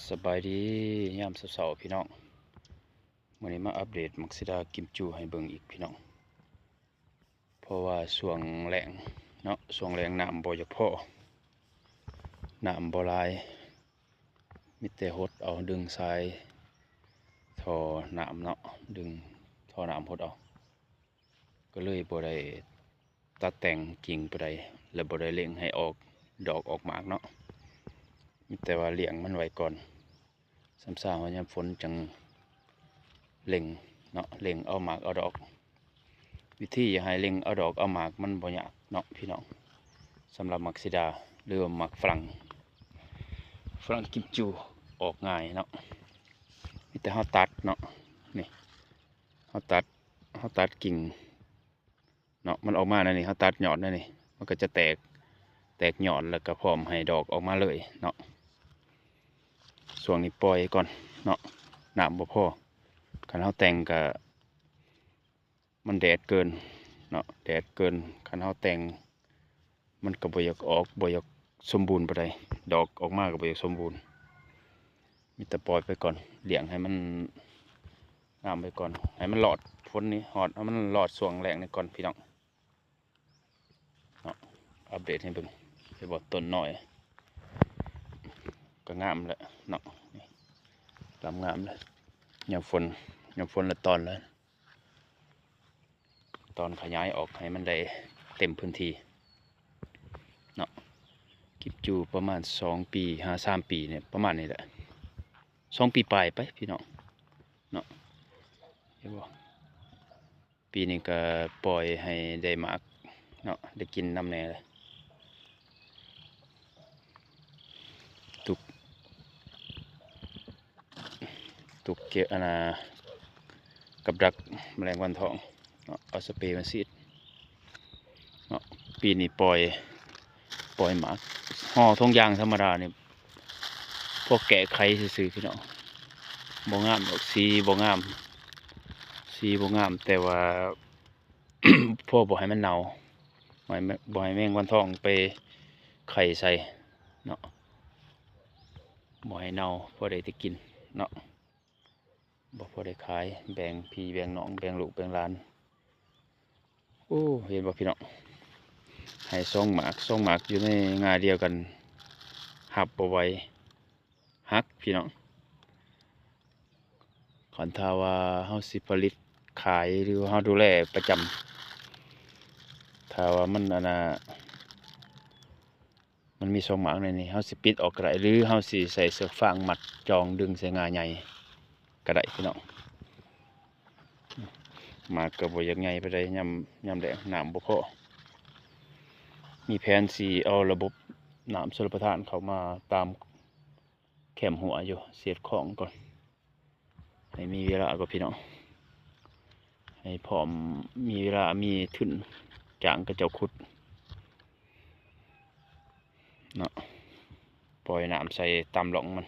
ສະບາຍດີຍາມເຊົ້າໆ ພີ່ນ້ອງ. ມື້ນີ້ມາອັບເດດໝາກສີດາກິມຈູໃຫ້ເບິ່ງອີກ ພີ່ນ້ອງ. ເພາະວ່າຊ່ວງແລ້ງເນາະ, ຊ່ວງແລ້ງນ້ຳບໍ່ຢາກພໍ, ນ້ຳບໍ່ຫຼາຍ, ມີແຕ່ຫົດເອົາ, ດຶງສາຍທໍ່ນ້ຳເນາະ, ດຶງທໍ່ນ້ຳຫົດເອົາ. ກໍເລີຍບໍ່ໄດ້ຕັດແຕ່ງກິ່ງປານໃດ ແລະ ບໍ່ໄດ້ເລັ່ງໃຫ້ອອກດອກອອກໝາກເນາະ, ມີແຕ່ວ່າລ້ຽງມັນໄວ້ກ່ອນ. ຊ່ຳຊາວຍາມຝົນຈັ່ງເລັ່ງເນາະ, ເລັ່ງເອົາໝາກເອົາດອກ. ວິທີຢາກໃຫ້ເລັ່ງເອົາດອກເອົາໝາກມັນບໍ່ຍາກເນາະ ພີ່ນ້ອງ, ສຳລັບໝາກສີດາ ຫຼືວ່າໝາກຝຣັ່ງ, ຝຣັ່ງກິມຈູ ອອກງ່າຍເນາະ. ມີແຕ່ເຮົາຕັດເນາະ, ນີ້ ເຮົາຕັດ ເຮົາຕັດກິ່ງເນາະ, ມັນອອກມາແນວນີ້, ເຮົາຕັດຍອດແນວນີ້ ມັນກໍຈະແຕກ ແຕກຍອດ ແລ້ວກໍພ້ອມໃຫ້ດອກອອກມາເລີຍເນາະ. ຊ່ວງນີ້ປ່ອຍກ່ອນເນາະ, ນ້ຳບໍ່ພໍ. ຄັນເຮົາແຕ່ງກໍ ມັນແດດເກີນເນາະ, ແດດເກີນ. ຄັນເຮົາແຕ່ງ ມັນກໍບໍ່ຢາກອອກ, ບໍ່ຢາກສົມບູນປານໃດ, ດອກອອກມາກໍບໍ່ຢາກສົມບູນ. ມີແຕ່ປ່ອຍໄປກ່ອນ, ລ້ຽງໃຫ້ມັນງາມໄປກ່ອນ, ໃຫ້ມັນລອດຝົນນີ້ຮອດ, ໃຫ້ມັນລອດຊ່ວງແລ້ງນີ້ກ່ອນ ພີ່ນ້ອງເນາະ. ອັບເດດໃຫ້ເບິ່ງ, ເຫັນບໍ່, ຕົ້ນນ້ອຍກໍງາມແລ້ວເນາະ, ນີ້ລຳງາມແລ້ວ. ຍາມຝົນ, ຍາມຝົນລະຕອນແລ້ວ. ຕອນຂະຫຍາຍອອກໃຫ້ມັນໄດ້ເຕັມພື້ນທີ່ເນາະ. ກິມຈູປະມານສອງປີຫາສາມປີນີ້ ປະມານນີ້ແຫຼະ, ສອງປີປາຍໄປ ພີ່ນ້ອງເນາະ. ເຫັນບໍ່, ປີນີ້ກໍປ່ອຍໃຫ້ໄດ້ໝາກເນາະ, ໄດ້ກິນນຳແດ່. ຕຸກ ຕຸກເກະ ອັນນ່າ ກັບດັກມະແລງວັນທອງເນາະ, ເອົາສະເປມາສີດເນາະ. ປີນີ້ປ່ອຍ ປ່ອຍໝາກ, ຫໍ່ຖົງຢາງທຳມະດານີ້ ພໍແກະໄຂຊື່ໆ ພີ່ນ້ອງ, ບໍ່ງາມດອກ, ສີບໍ່ງາມ, ສີບໍ່ງາມ, ແຕ່ວ່າ ພໍບໍ່ໃຫ້ມັນເນົ່າ, ບໍ່ໃຫ້ແມ- ບໍ່ໃຫ້ແມງວັນທອງໄປໄຂ່ໃສ່ເນາະ, ບໍ່ໃຫ້ເນົ່າ, ພໍໄດ້ແຕ່ກິນເນາະ, ບໍ່ພໍໄດ້ຂາຍ, ແບ່ງພີ່ແບ່ງນ້ອງ, ແບ່ງລູກແບ່ງຫຼານ. ໂອ້ ເຫັນບໍ່ພີ່ນ້ອງ, ໃຫ້ສອງໝາກ, ສອງໝາກຢູ່ໃນງ່າດຽວກັນ ຮັບບໍ່ໄຫວ. ຮັກພີ່ນ້ອງ. ຄັນຖ້າວ່າເຮົາຊິຜະລິດຂາຍ ຫຼືວ່າເຮົາດູແລປະຈຳ, ຖ້າວ່າມັນ ອັນນ່າ ມັນມີສອງໝາກໃນນີ້, ເຮົາຊິປິດອອກກໍໄດ້ ຫຼືເຮົາຊິໃສ່ເຊືອກຟາງມັດຈອງດຶງໃສ່ງ່າໃຫຍ່ກໍໄດ້ພີ່ນ້ອງ. ໝາກກໍບໍ່ຢາກໃຫຍ່ປານໃດ, ຍາມ ຍາມແລ້ງນ້ຳບໍ່ພໍ. ມີແຜນຊິເອົາລະບົບນ້ຳຊົນລະປະທານເຂົ້າມາຕາມ ແຄມຮົ້ວຢູ່, ຊິເຮັດຂອງກ່ອນ ໃຫ້ມີເວລາກ່ອນພີ່ນ້ອງ, ໃຫ້ພ້ອມມີເວລາ ມີທຶນຈ້າງເຂົາເຈົ້າຂຸດເນາະ, ປ່ອຍນ້ຳໃສ່ຕາມຮ່ອງມັນ.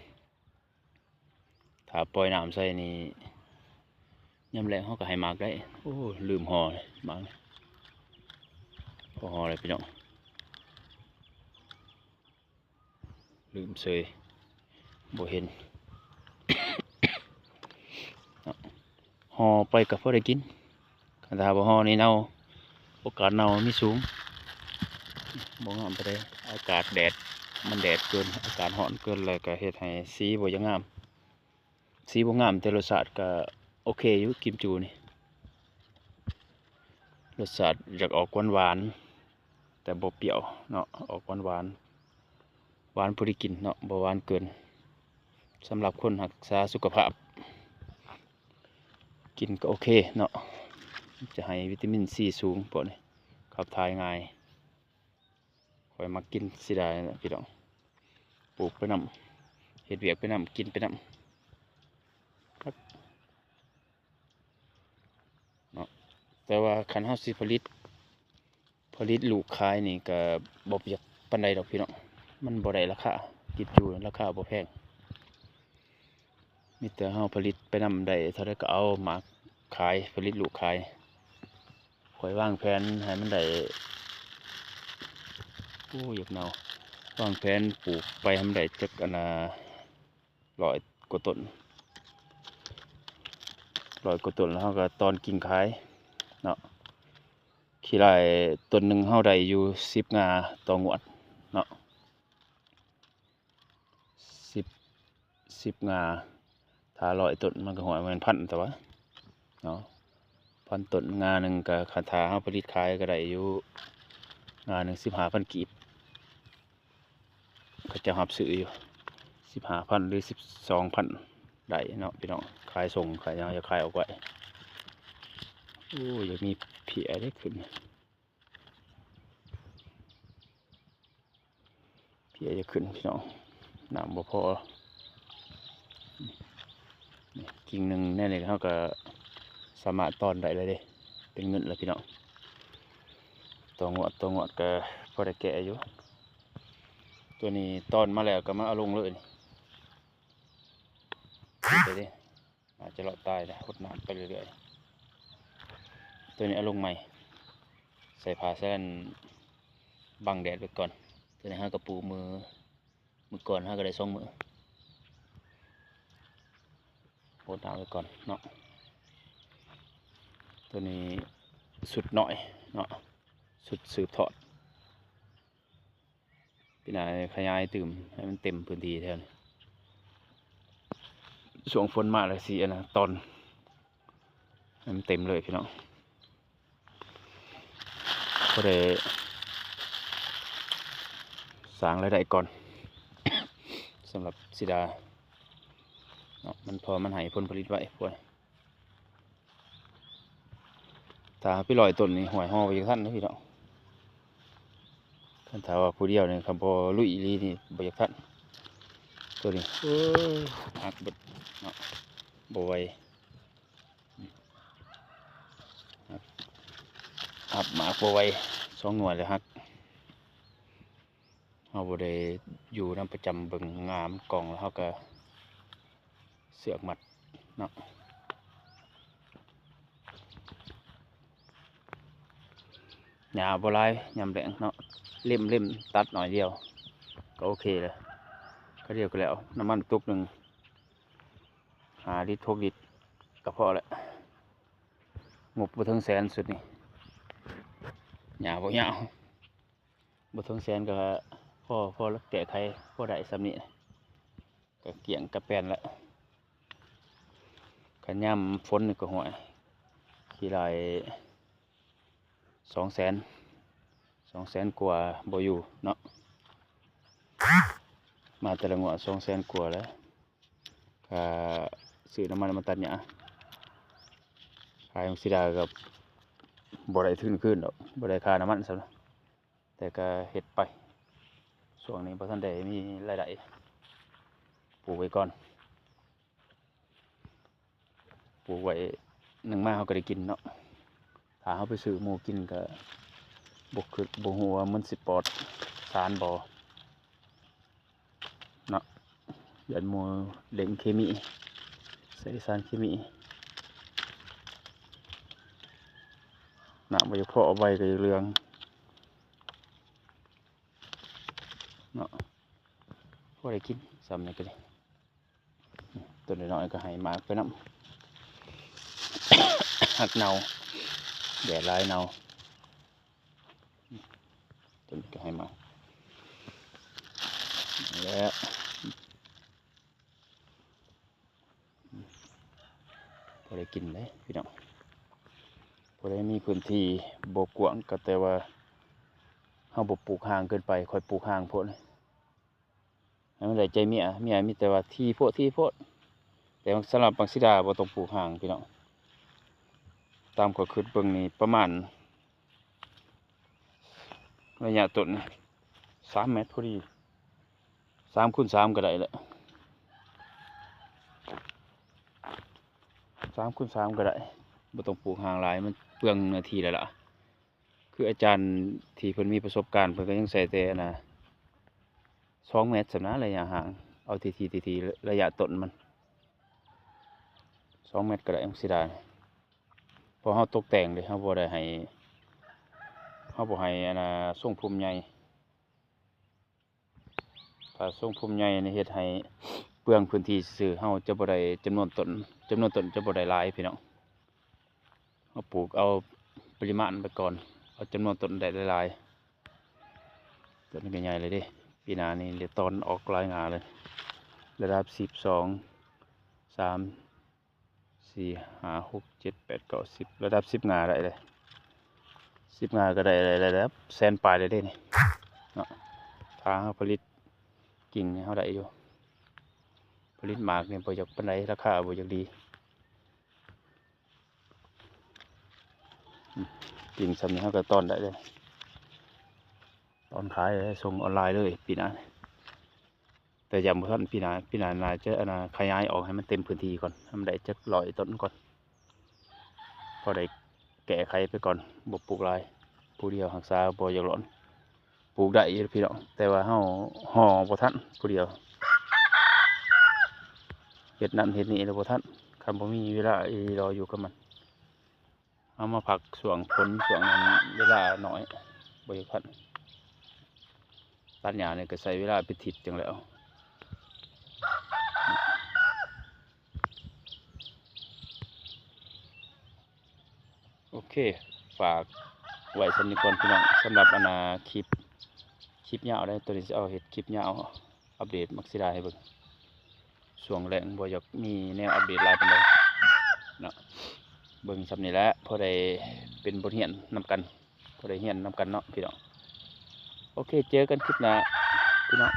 ຖ້າປ່ອຍນ້ຳໃສ່ນີ້ ຍາມແລ້ງເຮົາກໍໃຫ້ໝາກໄດ້. ໂອ້ ລືມຫໍ່ເລີຍໝາກນີ້, ພໍຫໍ່ເລີຍພີ່ນ້ອງ. ລືມເສີຍ ບໍ່ເຫັນເນາະ, ຫໍ່ໄປກໍພໍໄດ້ກິນ, ຄັນຖ້າບໍ່ຫໍ່ນີ້ເນົ່າ, ໂອກາດເນົ່າມີສູງ. ບໍ່ງາມປານໃດ, ອາກາດແດດ ມັນແດດເກີນ, ອາກາດຮ້ອນເກີນ ແລ້ວກໍເຮັດໃຫ້ສີບໍ່ຢາກງາມ. ສີບໍ່ງາມ ແຕ່ລົດຊາດກໍໂອເຄຢູ່ ກິມຈູນີ້. ລົດຊາດຢາກອອກຫວານໆ ແຕ່ບໍ່ປ່ຽວເນາະ, ອອກຫວານໆ ຫວານພໍດີກິນເນາະ, ບໍ່ຫວານເກີນ. ສຳລັບຄົນຮັກສາສຸຂະພາບ ກິນກໍໂອເຄເນາະ, ຈະໃຫ້ວິຕາມິນຊີສູງ ພວກນີ້ຂັບຖ່າຍງ່າຍ. ຂ້ອຍມັກກິນເສຍດາຍແຫຼະພີ່ນ້ອງ, ປູກໄປນຳ ເຮັດວຽກໄປນຳ ກິນໄປນຳເນາະ. ແຕ່ວ່າຄັນເຮົາຊິຜະລິດ ຜະລິດລູກຂາຍນີ້ກໍບໍ່ຢາກປານໃດດອກພີ່ນ້ອງ, ມັນບໍ່ໄດ້ລາຄາ. ກິມຈູລາຄາບໍ່ແພງ, ມີແຕ່ເຮົາຜະລິດໄປນຳ ໄດ້ເທົ່າໃດກໍເອົາມາຂາຍ, ຜະລິດລູກຂາຍ. ຂ້ອຍວາງແຜນໃຫ້ມັນໄດ້ ໂອ້ ຢາກເນົ່າ, ວາງແຜນປູກໄປໃຫ້ມັນໄດ້ຈັກ ອັນນ່າ ຮ້ອຍກວ່າຕົ້ນ ຮ້ອຍກວ່າຕົ້ນ ແລ້ວເຮົາກໍຕອນກິ່ງຂາຍເນາະ. ຂີ້ໄລ່ຕົ້ນໜຶ່ງເຮົາໄດ້ຢູ່ສິບງ່າຕໍ່ງວດເນາະ ສິບ ສິບງ່າ ຖ້າຮ້ອຍຕົ້ນມັນກໍ ຫ້ວຍ ແມ່ນພັນ ແຕ່ວ່າເນາະ ພັນຕົ້ນ ງ່າໜຶ່ງກໍ ຄັນຖ້າເຮົາຜະລິດຂາຍກໍໄດ້ຢູ່ງ່າໜຶ່ງສິບຫ້າພັນກີບ. ເຂົາເຈົ້າຮັບຊື້ຢູ່ສິບຫ້າພັນ ຫຼື ສິບສອງພັນ ໄດ້ເນາະພີ່ນ້ອງ ຂາຍສົ່ງຂາຍຫຍັງ ຢາກຂາຍອອກໄວ. ໂອ້ ຢາກມີເພຍເດ້ຂຶ້ນ ເພຍຢາກຂຶ້ນພີ່ນ້ອງ ນ້ຳບໍ່ພໍ. ນີ້ ກິ່ງໜຶ່ງແນວນີ້ເຮົາກໍສາມາດຕອນໄດ້ແລ້ວເດ້ ເປັນເງິນແລ້ວພີ່ນ້ອງ. ຕໍ່ງວດ ຕໍ່ງວດກໍພໍໄດ້ແກ້ຢູ່. ຕົວນີ້ຕອນມາແລ້ວກໍມາເອົາລົງເລີຍນີ້ ເຮັດໄດ້ເດ້. ອາດຈະລອດຕາຍນະ ຫົດນ້ຳໄປເລື້ອຍໆ. ຕົວນີ້ເອົາລົງໃໝ່ ໃສ່ຜ້າສານບັງແດດໄວ້ກ່ອນ. ຕົວນີ້ເຮົາກໍປູກມື້ ມື້ກ່ອນເຮົາກໍໄດ້ສອງມື້ ຫົດນ້ຳໄວ້ກ່ອນເນາະ. ຕົວນີ້ຊຸດນ້ອຍເນາະ ຊຸດສືບທອດ. ປີໜ້າຂະຫຍາຍຕື່ມໃຫ້ມັນເຕັມພື້ນທີ່ແຖວນີ້ ຊ່ວງຝົນມາແລ້ວຊິອັນນະ ຕອນໃຫ້ມັນເຕັມເລີຍພີ່ນ້ອງ ພໍໄດ້ສ້າງລາຍໄດ້ກ່ອນ ສຳລັບສີດາເນາະ ມັນພໍມັນໃຫ້ຜົນຜະລິດໄວ. ຖ້າເຮົາໄປຮ້ອຍຕົ້ນນີ້ ຫ້ວຍ ຫໍ່ບໍ່ຢາກທັນເດ້ພີ່ນ້ອງ. ຄັນຖ້າວ່າຜູ້ດຽວນີ້ ຄັນບໍ່ລຸຍອີ່ຫຼີນີ້ບໍ່ຢາກທັນ. ຕົວນີ້ ເອີ ຫັກເບິດເນາະ ບໍ່ໄຫວ ຫັກ ຫັກໝາກບໍ່ໄຫວ ສອງໜ່ວຍແລ້ວຫັກ. ເຮົາບໍ່ໄດ້ຢູ່ນຳປະຈຳ ເບິ່ງງ່າມັນກ່ອງ ແລ້ວເຮົາກໍເຊືອກມັດເນາະ. ຫຍ້າບໍ່ຫຼາຍຍາມແລ້ງເນາະ ເລັມໆ ຕັດໜ້ອຍດຽວກໍໂອເຄແລ້ວ ຄາວດຽວກໍແລ້ວ. ນ້ຳມັນຕຸກໜຶ່ງ ຫ້າລິດ ຫົກລິດກໍພໍແລ້ວ. ງົບບໍ່ເຖິງແສນຊຸດນີ້ ຫຍ້າບໍ່ຍາວ. ບໍ່ເຖິງແສນກໍພໍ ພໍແກ້ໄຂ ພໍໄດ້ສ່ຳນີ້ ກໍກ້ຽງກະແປ່ນລະ. ຄັນຍາມຝົນນີ້ກໍ ຫ້ວຍ ຂີ້ໄລ່ສອງແສນ ສອງແສນກວ່າບໍ່ຢູ່ເນາະ. ມາແຕ່ລະງວດສອງແສນກວ່າແລ້ວ. ຄ່າຊື້ນ້ຳມັນມາຕັດຫຍ້າ ຂາຍຂອງສີດາກໍບໍ່ໄດ້ທຶນຄືນດອກ ບໍ່ໄດ້ຄ່ານ້ຳມັນຊ້ຳ ແຕ່ກໍເຮັດໄປ. ຊ່ວງນີ້ບໍ່ທັນໄດ້ມີລາຍໄດ້ ປູກໄວ້ກ່ອນ ປູກໄວ້ໜຶ່ງມາເຮົາກໍໄດ້ກິນເນາະ. ຖ້າເຮົາໄປຊື້ໝູ່ກິນກໍບໍ່ຄິດ ບໍ່ຮູ້ວ່າມັນຊິປອດສານບໍ່ ເນາະ ຢ້ານໝູ່ເລັ່ງເຄມີ ໃສ່ສານເຄມີ. ນ້ຳບໍ່ຢາກພໍ ໃບກໍຢາກເຫຼືອງເນາະ ພໍໄດ້ກິນສ່ຳນີ້ກໍດີ. ຕົ້ນນ້ອຍໆກໍໃຫ້ໝາກໄປນຳ ຫັກເນົ່າ ແດດຫຼາຍເນົ່າ. ຕົ້ນນີ້ກໍໃຫ້ໝາກ ແລ້ວພໍໄດ້ກິນເດ້ພີ່ນ້ອງ. ຜູ້ໃດມີພື້ນທີ່ບໍ່ກວ້າງ ກໍແຕ່ວ່າເຮົາບໍ່ປູກຫ່າງເກີນໄປ ຂ້ອຍປູກຫ່າງໂພດ ໃຫ້ມັນໄດ້ໃຈເມຍ ເມຍມີແຕ່ວ່າຖີ່ໂພດ ຖີ່ໂພດ. ແຕ່ສຳລັບໝາກສີດາບໍ່ຕ້ອງປູກຫ່າງພີ່ນ້ອງ ຕາມຂ້ອຍຄິດເບິ່ງນີ້ປະມານ ໄລຍະຕົ້ນສາມແມັດພໍດີ ສາມຄູນສາມກໍໄດ້ແຫຼະ ສາມຄູນສາມກໍໄດ້ ບໍ່ຕ້ອງປູກຫ່າງຫຼາຍ ມັນເປືອງເນື້ອທີ່ແລ້ວລະ. ຄືອາຈານທີ່ເພິ່ນມີປະສົບການ ເພິ່ນກໍຍັງໃສ່ແຕ່ອັນນະ ສອງແມັດສ່ຳນະ ໄລຍະຫ່າງ ເອົາທີ່ໆ ໄລຍະຕົ້ນມັນ ສອງແມັດກໍໄດ້ ມັນເສຍດາຍ ເພາະເຮົາຕົກແຕ່ງເດ້ ເຮົາບໍ່ໄດ້ໃຫ້ ເຮົາບໍ່ໃຫ້ອັນນະ ຊົງພຸ່ມໃຫຍ່. ຖ້າຊົງພຸ່ມໃຫຍ່ນີ້ເຮັດໃຫ້ ເປືອງພື້ນທີ່ຊື່ໆ ເຮົາຈະບໍ່ໄດ້ຈຳນວນຕົ້ນ ຈຳນວນຕົ້ນຈະບໍ່ໄດ້ຫຼາຍພີ່ນ້ອງ. ເຮົາປູກເອົາປະລິມານໄປກ່ອນ ເອົາຈຳນວນຕົ້ນໄດ້ຫຼາຍໆ. ຕົ້ນນີ້ກໍໃຫຍ່ເລີຍເດ້ ປີໜ້ານີ້ໄດ້ຕອນອອກຫຼາຍງ່າເລີຍ ລະດັບສິບ ສອງ ສາມ ສີ່ ຫ້າ ຫົກ ເຈັດ ແປດ ເກົ້າ ສິບ ລະດັບສິບງ່າໄດ້ເລີຍ ສິບງ່າກໍໄດ້ລະດັບແສນປາຍເລີຍເດ້ນີ້ເນາະ. ຖ້າເຮົາຜະລິດກິ່ງໃຫ້ເຮົາໄດ້ຢູ່ ຜະລິດໝາກນີ້ບໍ່ຢາກປານໃດ ລາຄາບໍ່ຢາກດີ. ອືມ ກິ່ງສ່ຳນີ້ເຮົາກໍຕອນໄດ້ເລີຍ ຕອນຂາຍ ສົ່ງອອນລາຍເລີຍປີໜ້າ. ແຕ່ຍັງບໍ່ທັນ ປີໜ້າ ປີໜ້າໜ້າຈະ ອັນນ່າ ຂະຫຍາຍອອກໃຫ້ມັນເຕັມພື້ນທີ່ກ່ອນ ໃຫ້ມັນໄດ້ຈັກຮ້ອຍຕົ້ນກ່ອນ ພໍໄດ້ແກ້ໄຂໄປກ່ອນ. ບໍ່ປູກຫຼາຍ ຜູ້ດຽວຮັກສາບໍ່ຢາກຮ້ອນ. ປູກໄດ້ຢູ່ພີ່ນ້ອງ ແຕ່ວ່າເຮົາຫໍ່ບໍ່ທັນ ຜູ້ດຽວເຮັດນັ້ນເຮັດນີ້ແລ້ວບໍ່ທັນ. ຄັນບໍ່ມີເວລາອີ່ຫຼີລໍຢູ່ກັບມັນ ເຮົາມາພັກຊ່ວງຝົນ ຊ່ວງນັ້ນເວລາໜ້ອຍ ບໍ່ຢາກພັນ. ຕັດຫຍ້ານີ້ກໍໃຊ້ເວລາເປັນທິດຈັ່ງແລ້ວ. ໂອເຄ ຝາກໄວ້ສ່ຳນີ້ກ່ອນພີ່ນ້ອງ ສຳລັບອັນນ່າ ຄລິບ ຄລິບຍາວເດ້. ໂຕນີ້ຊິເອົາເຮັດຄລິບຍາວ ອັບເດດໝາກສີດາໃຫ້ເບິ່ງ ຊ່ວງແລ້ງບໍ່ຢາກມີແນວອັບເດດຫຼາຍປານໃດເນາະ. ເບິ່ງສ່ຳນີ້ແຫຼະ ພໍໄດ້ເປັນບົດຮຽນນຳກັນ ພໍໄດ້ຮຽນນຳກັນເນາະພີ່ນ້ອງ. ໂອເຄ ເຈີກັນຄລິບໜ້າພີ່ນ້ອງ.